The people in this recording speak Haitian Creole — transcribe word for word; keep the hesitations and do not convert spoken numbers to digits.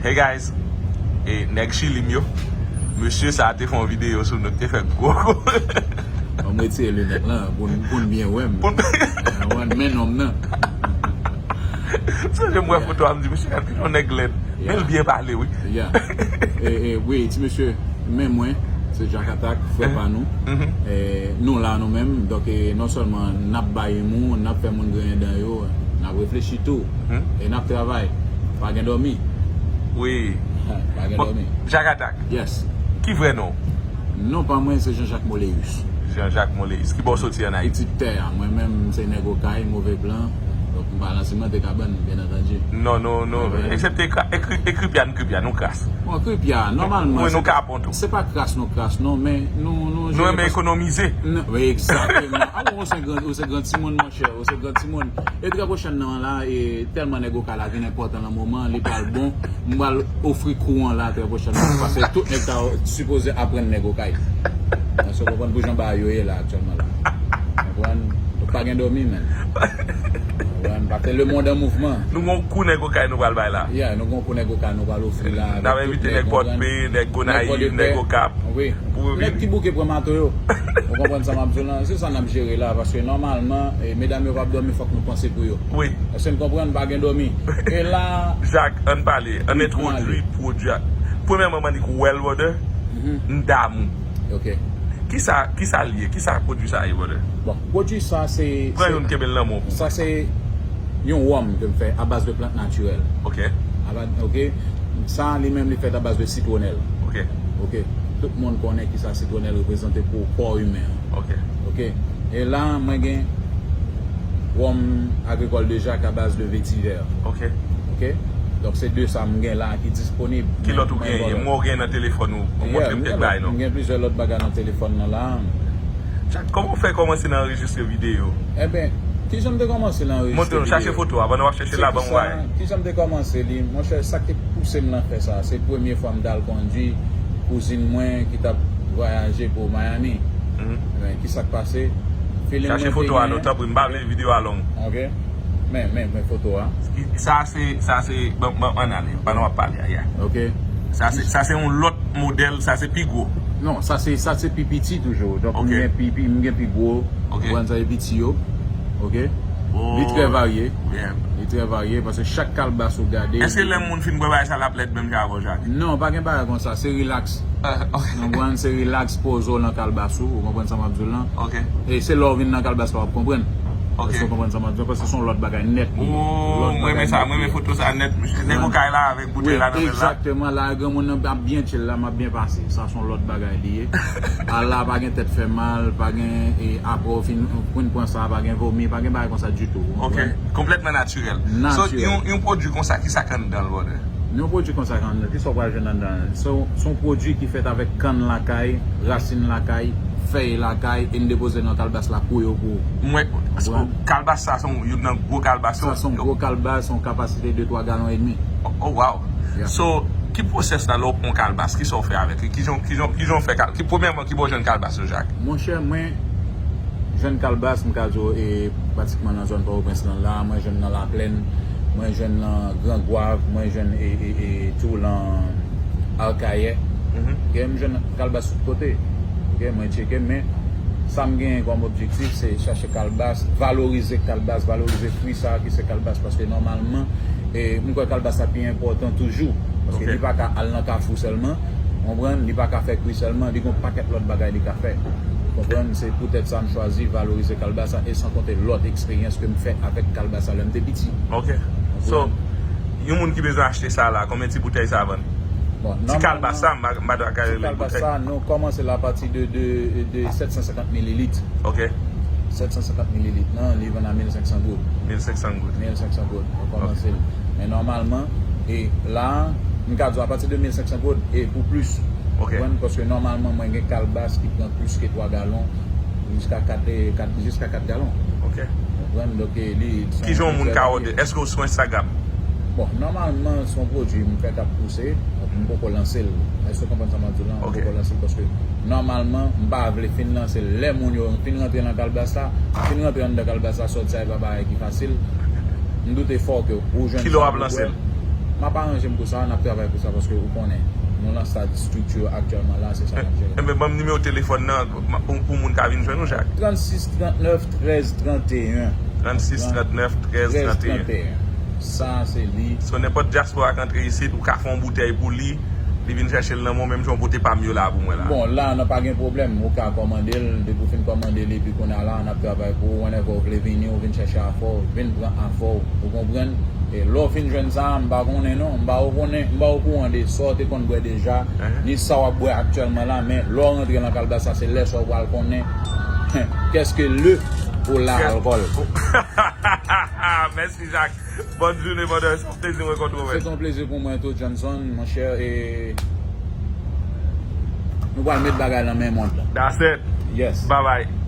Hey guys, e nèg Chili m yo. Mesye sa a te fè yon videyo sou nou ki te fè gwo gwo. Ban m retire linèt lan pou n, pou n byen wè m. Pou n Mwen, men nonm nan. Sonje m wè foto a, m di, "Mesye, gad ki jan nèg lèd." Men l byen pale, wi. Yeah. E, e, wi, ti mesye, men mwen, se Jack Attack, frè pa nou. E, nou la, nou menm. Donk, e, non sèlman n ap bay imou, n ap fè moun griyen dan yo, n ap reflechi tou. E n ap travay. Pa gen dòmi. Wi. Pa gen dòmi. Jack Attack. Yes. Ki vrè non w? Non pa mwen se Jean Jacques Moléus. Jean Jacques Moléus. Ki bò w soti ann Ayiti? Pitit tè a. Mwen menm, m se nèg Okay, Move Plan. Donk, m pa nan simente kabann, byen antandi. Non, non, non. Eksepte kra- ekri- ekripya, n kripya, nou kras. Bon, kripya, nòmalman, wi, nou kapon tou. Se pa kras nou kras, non, men nou, nou renmen ekonomize. Wi, egzakteman. A, ou se gran, ou se gran timoun, monchè, ou se gran timoun. E trè pwochènman la, e tèlman nèg Okay la vin enpòtan nan moman, li pral bon. M pral ofri kou an la trè pwochènman. Paske tout nèg sa yo sipoze aprann nèg Okay. Èske w konprann pou jan bagay yo ye la aktyèlman la? Konprann? Donk pa gen dòmi, menn. Konprann? Paske le monde en mouvement. Nou gon kou nèg Okay nou pral bay la. Yeah, nou gon kou nèg Okay nou pral ofri la. N ap envite nèg Pòdpe, nèg Gonayiv, nèg Okap. Wi. Nèg ki bouke pran mato yo. Ou konprann sa m ap di w lan? Se sa n ap jere la, paske nòmalman, e, medam yo p ap dòmi, fòk nou panse pou yo. Wi. Èske n konprann? Pa gen dòmi. E la, Jacques, ann pale, ann entwodui pwodui a. Premyèman, m annik wè l, brother, m damou. Ok. Kisa, kisa l ye? Kisa pwodui sa ye, brother? Bon, pwodui sa se, pran youn, kenbe l nan men w pou mwen. Sa se yon wòm ke m fè a baz de plant natirèl. Ok. A baz, ok. Sa, li menm, li fèt a baz de sitwonèl. Ok. Ok. Tout moun konnen kisa sitwonèl reprezante pou kò imen an. Ok. Ok. E la, mwen gen wòm agrikòl de Jak a baz de vetivè. Ok. Ok. Donk, se de sa m gen la ki disponib. Ki lòt ou genyen? Mwen w genyen nan telefòn ou? Ou montre m kèk bagay, non? M gen plizyè lòt bagay nan telefòn nan la. Jack, kòman w fè kòmanse nan anrejistre videyo? Enben, kijan m te kòmanse nan anrejistre videyo? Montre nou, chache foto a, pandan w ap chèche la, ban m wè. Kijan m te kòmanse li? Monchè, sa k te pouse m nan fè sa, se premye fwa m t al kondui kouzin mwen ki t ap vwayaje pou Miami. Enben, kisa k pase? Chache foto a, non, tanpri, m pa vle videyo a long. Ok. Men, men, men foto a. Sa se, sa se, ban, ban, ann ale, pandan w ap pale a, yeah. Ok. Sa se, sa se yon lòt modèl, sa se pi gwo. Non, sa se, sa se pi piti toujou. Donk, m gen pi, pi, m gen pi gwo. Ok. Ou konprann sa, e piti yo. Ok. Li trè varye. Li trè varye, paske chak kalbas ou gade. Èske lè moun fin bwè bagay sa, l ap lèd menm jan avè w, Jacques? Non, pa gen bagay konsa, se rilaks. Ou konprann, se rilaks, poze w nan kalbas ou, ou konprann sa m ap di w lan? Ok. E se lè w vin nan kalbas la w ap konprann. Ok. Èske w konprann sa m ap di w? Paske se yon lòt bagay nèt li ye. Lòt bagay nèt li ye. Mwen renmen sa, mwen renmen foto sa nèt, mesye. Nèg Okay la avèk boutèy la nan men l la. Wi, egzakteman, la granmoun nan ap byen chill la, m ap byen pase. Sa se yon lòt bagay li ye. Ala pa gen tèt fè mal, pa gen, e, apre w fin, fin pran sa, pa gen vomi, pa gen bagay konsa ditou, ou konprann? Ok, konplètman natirèl. So, yon, yon pwodui konsa, kisa k anndan l, brother? Yon pwodui konsa k anndan, kisa w pral jwenn anndan l? Se, se yon pwodui ki fèt avèk kann lakay, rasin lakay, fèy lakay, e n depoze nan kalbas la kou yo kou. Mwen, kalbas sa se yon, youn nan gwo kalbas yo. Sa se yon gwo kalbas, se yon kapasite de twa galon edmi. Oh, oh, wow. Yeah. So, ki pwosès la lè w pran yon kalbas? Kisa w fè avèk li? Kijan, kijan, kijan w fè kal-, ki, premyèman, ki bò w jwenn kalbas yo, Jacques? Monchè, mwen, jwenn kalbas, m ka di w, e, pratikman nan zòn Pòtoprens lan la, mwen jwenn nan Laplèn, mwen jwenn nan Gran Gwav, mwen jwenn, e, e, e, tou nan Akayè. Ok, m jwenn kalbas tout kote. Ok, mwen tcheke, men sa m genyen kòm objektif, se chache kalbas, valorize kalbas, valorize fwi sa a ki se kalbas, paske nòmalman, e, m kwè kalbas la pi enpòtan toujou, paske li pa ka al nan kafou sèlman, konprann, li pa ka fè kwi sèlman, li gen yon pakèt lòt bagay li ka fè. Konprann, se poutèt sa m chwazi valorize kalbas la, e san konte lòt eksperyans ke m fè avèk kalbas la lè m te piti. Ok. So, yon moun ki bezwen achte sa la, konbyen ti boutèy sa vann? Bon, ti kalbas sa, m pa, m pa ta ka rele boutèy. Ti kalbas sa, nou kòmanse l apati de, de, de sèt san senkant mililit. Ok. Sèt san senkant mililit, non, li vann a mil senk san goud. Mil senk san goud. Mil senk san goud, nou kòmanse l. Men nòmalman, e la, m ka di w apati de mil senk san goud e pou plis. Ok. Konprann? Paske nòmalman, mwen gen kalbas ki pran plis ke twa galon, jiska kat, e, kat, jiska kat galon. Ok. Konprann? Donk, e, li, se yon... Kijan yon moun ka òde? Èske w sou Instagram? Bon, nòmalman, se yon pwodui m fè k ap pouse, donk m poko lanse l. Èske w konprann sa m ap di w lan? M poko lanse l paske, nòmalman, m pa vle fin lanse l. Lè moun yo fin rantre nan kalbas la, fin rantre anndan kalbas la, sòti sa, e pa bagay ki fasil. M doute fò ke ou jwenn sa. Kilè w ap lanse l? M ap aranje m pou sa, n ap travay pou sa, paske ou konnen, nou nan stad estrikti aktyèlman la, se sa n ap jere. Enben, ban m nimewo telefòn nan pou, pou moun ka vin jwenn ou, Jak. Trannsis trannèf trèz tranteyen. Trannsis trannèf trèz tranteyen. Sa se li. So, nenpòt dyaspora k antre isit, ou ka fè yon boutèy pou li, li vin chèche l nan men w, menm jan w pote pa m yo la pou mwen la. Bon, la, nan pa gen pwoblèm. Ou ka kòmande l, depi w fin kòmande l, epi kounye a la, n ap travay pou ou, whenever w vle vini, ou vin chèche afè w, vin pran afè w, ou konprann? E lè w fin jwenn sa, m pa konnen non, m pa okouran, m pa okouran de sa w te konn bwè deja, ni sa w ap bwè aktyèlman la, men lè w rantre nan Kalbas la, se lè sa w pral konnen qu'est-ce que le ou la alkòl. Mèsi, Jak. Bòn jounen, brother. Se yon plezi rankontre w, Se men. Yon plezi pou mwen tou, Johnson, monchè, e nou pral met bagay nan men mond lan. That's it. Yes. Bye bye.